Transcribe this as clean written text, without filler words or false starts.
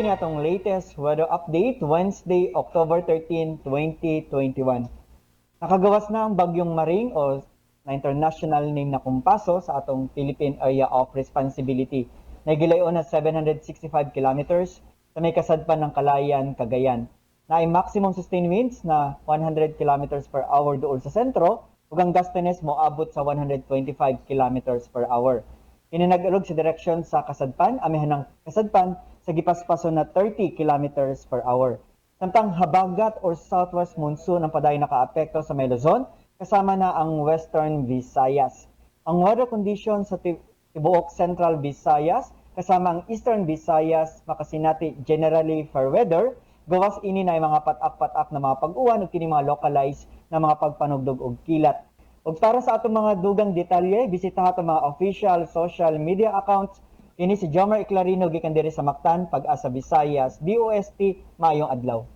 Kini atong latest weather update Wednesday, October 13, 2021. Nakagawas na ang bagyong Maring o na international name na Kompasu sa atong Philippine Area of Responsibility. Nagilayon na 765 kilometers sa may kasadpan ng Kalayaan, Cagayan. Naay maximum sustained winds na 100 kilometers per hour duol sa sentro ug ang gustiness moabot sa 125 kilometers per hour. Kini nag-alog sa direksyon sa kasadpan, amihan ng kasadpan sa gipaspason na 30 kilometers per hour. Samtang habagat or southwest monsoon ang padayon nakaapekto sa may Luzon, kasama na ang Western Visayas. Ang weather condition sa tibuok Central Visayas, kasama ang Eastern Visayas, makasinati generally fair weather, gawas ini na mga patak-patak na mga pag-uwan ug kini mga localized na mga pagpanugdog og kilat. Ug para sa atong mga dugang detalye, bisita atong mga official social media accounts. Kini si Jomer Eclarino gikan diri sa Mactan, Pag-asa Visayas, DOST, maayong adlaw.